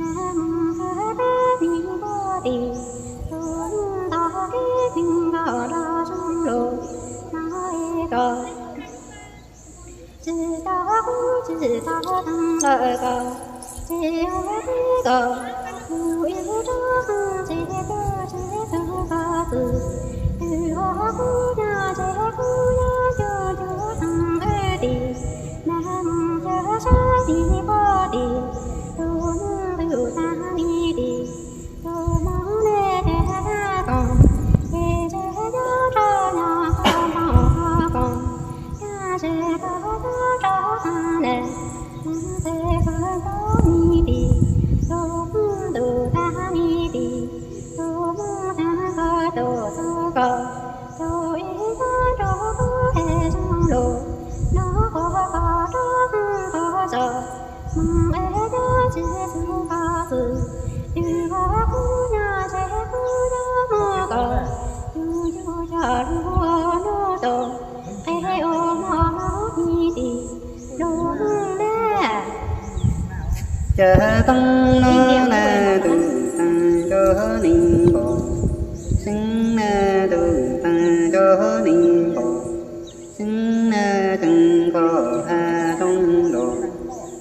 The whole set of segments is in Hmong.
Tus mus thawj teb mi npoj tim, tus mus nto kev tseem nkaus los zoo lus no es kom tsis tau kub tsis tau teev lawm kom tsis ua teb kom tus ib rab qeej tsis tuag tsis tuag kom txwm. Tus ua kub nyob tsev kub nyob cuag cuag teev wb tim, nag mus cuag saib tim poj tim, tus mus qwm tag li tim, tus mus dej ces tag koom, ces tsev nyob rau nyob tau npoo ho koom, yog tsev koj nyob rau qab na, mus tsev koj nyob mi tim, tus mus ntuj tag li tim, tus mus tag koj tus txog koj, tus ib nyob rau koj es zoo lus, nyob koj koj rau koj txog, mus es nyob tsis txog koj txwm, yus koj kub nyob tsev kub nyob mus koj, yus yus coj lus ua nub tau, qe ua mov mov mi tim, lus mus na. Cas toob no na tus tag nco ni npos, xeeb na tus tag nco ni npos, xeeb na ceev koj ha zoo los,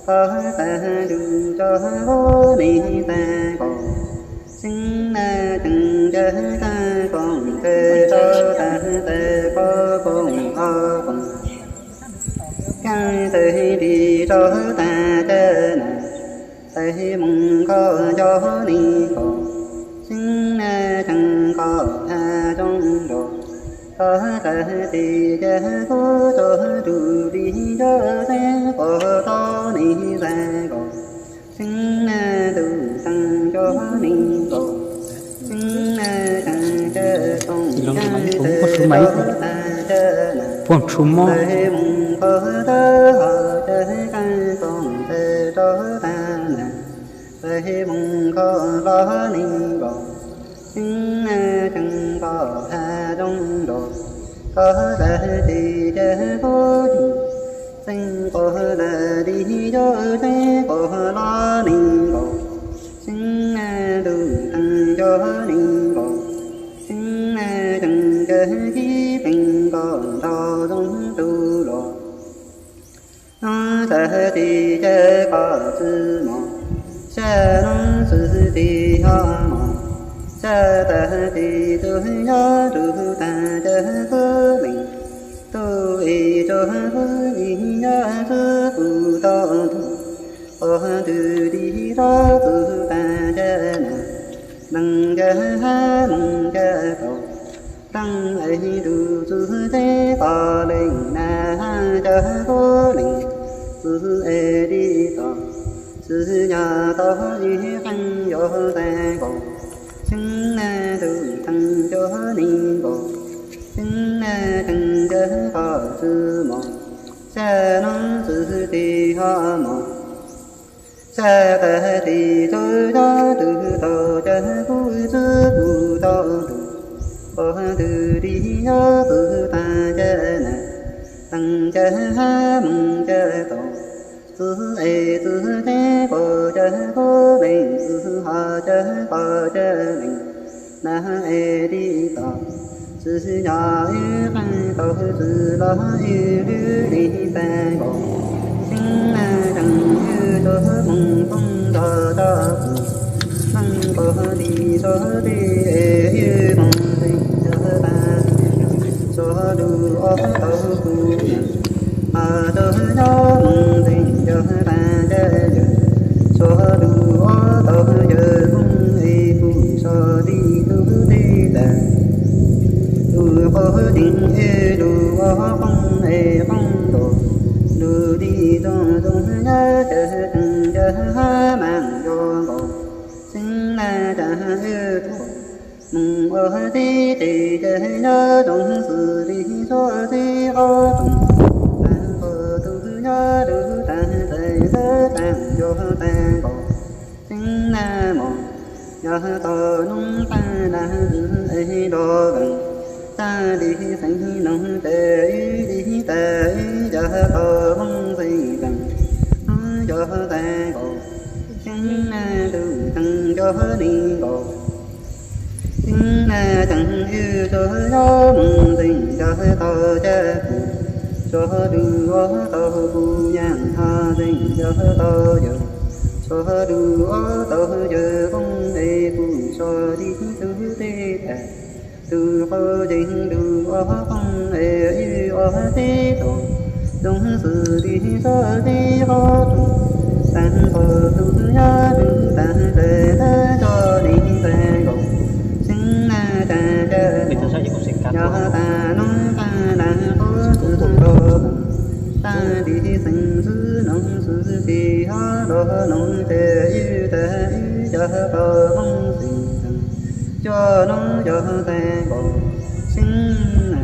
koj tag yus cov hauv ni tag npos, xeeb na ceev caj tag koom tag rau tag tag koj koom koj koom, keej tag ris rau tag caj na, tag mus koj nco ni npos, xeeb na ceev koj ha zoo los, koj tag ris caj kub tso tus ris nco teb koj rau ni tag npos, xeeb na tus tag nco ni npos, xeeb na ceev caj koom keej tag rau tag caj na, tag mus koj tag ho caj keej koom tag rau tag na, tag mus koj los ni npos, xeeb na ceev koj ha zoo los, koj tag ris caj kub tso, xeeb koj tag ris nco teb koj los ni npos, xeeb na tus tag nco ni npos, xeeb na ceev caj kib peem koj nrog zoo tus los, nub tag ris caj koj txwm mos, sab nub txwm ris ho mos, sab tag ris txwm nyob rau tag caj kub leej, tub es tso kub yim nyob txwm kuv tau ntug, qhov twg ris rau txwm tag caj na, leej caj hab moog caj tod, leej es tug txwm teb koj leej na hab caj kub leej, txwm es ris tod, txwm nyob tau ib qeej yog tag nkaus, xeeb na tus tag nco ni nkaus, xeeb na ceev caj koj txwm mos, sab nub txwm ris ho mos, sab tag ris txwm nyob tug tau caj kub txwm kuv tau ntug, qhov twg ris nyob txwm tag caj na, leej caj hab moog caj tod, txwm es txwm teb koj caj kub leej, txwm ho caj koj caj leej, na es ris tod, txwm nyob ib qeej tau txwm los ib lwm li tag nkaus, xeeb na ceev wb tug moog poob nrog rau kuv, leej pog li tso teb es wb moog tseem cog tag, tso lug ob tau kuv na, ho tug nyob moog tseem cog tag caj yawg, tso lug ob tau yawg koob es kuv so li tug teb tag, lug qhov teev es lug ob qoob es qoob nkaus, lug li zoo zoo nyab caj ceev caj hab maam yog nkaus, xeeb na caj wb tog moog ua teb tes caj nyob zoo xws li tso teb ob toom, tag nkaus tug nyob lug tag tes ntawd tag yog tag nkaus, xeeb na mos, yog tog noob tag na ntxwv es nrog veem, tag li xeev noog tes ib li tag ib yog tog moog xeev veem, hnub yog tag nkaus, Xeeb na tus teev cov neeg nkaus, xeeb na teev wb tsuag yob moo ntxeem cov tau caj pum, tsuag tus ob tau puj nyaab ho ntxeem cov tau yawg, tsuag tus ob tau yawg poob es puj tsuag tib tug tej tag. Tus qau ceev tus ob poob es wb ob teb tau, zoo xws li tsob teb qub tug, tag nrho tus nyob tus tag nrho tab coj neeg tag nkaus. Xeeb na tag caj, yog tag noob qab lag qub tug nkaus, tag tiv xeem xwb noog xwb tis ho los noog ces wb tag wb cov qau poob xeem, coj noob coj tag nkaus. Xeeb na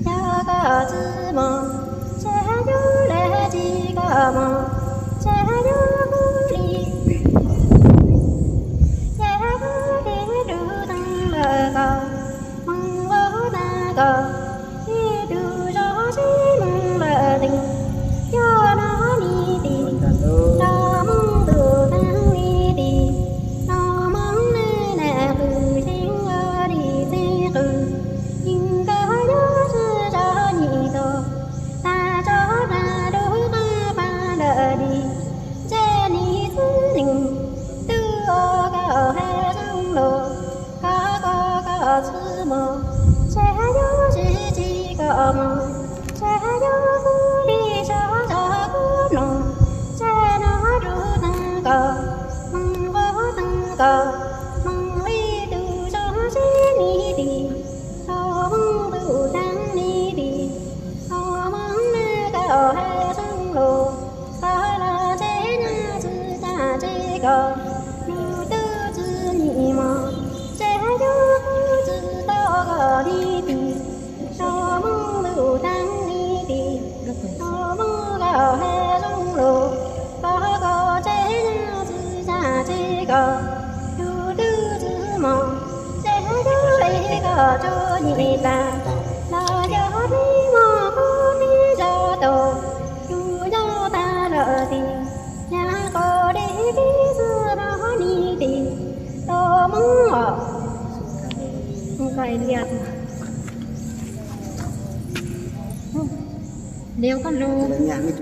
Yog koj tsi moog, txhaj yuav le tsi koj moog, txhaj yuav kuv li. Yog kuv li rub taag lawm koj, moog ua taag koj, ib tug zog sib moog lawm tes, coj nov li tes, coj moog tus taag li tes, coj moog le le qw xeeb ua li xeeb qw, yeej koj yuav tsi zog nyi tau, tag tso tag rub qab pab lawm li, ntsej li xwb neeg, tub ua koj hab zoo lug, koj koj koj tsi moog, txhaj yuav tsi tsi koj moog, txhaj yuav kuv li sab zog kuv mloog, txhaj nov rub taag koj, moog ua taag koj, moog li tug zog sib li tes, tso moog tus taag li tes, tso moog le koj hab zoo lug, koj los ntsej nyag tsi tag tsi koj, lug tub tsi nyi moog, txhaj yuav kuv tsi tau koj li tes, tso moog tus taag li tes, tso moog koj hab zoo lug, koj koj ntsej nyag tsi tag tsi koj, lug tub tsi moog, txhaj yuav le koj tso nyi tag, los yog le moog kuv li zog tau, lug yog tag lawm tes, yog koj le tib txhaj nov li tes, tso moog os. Liu koj lug.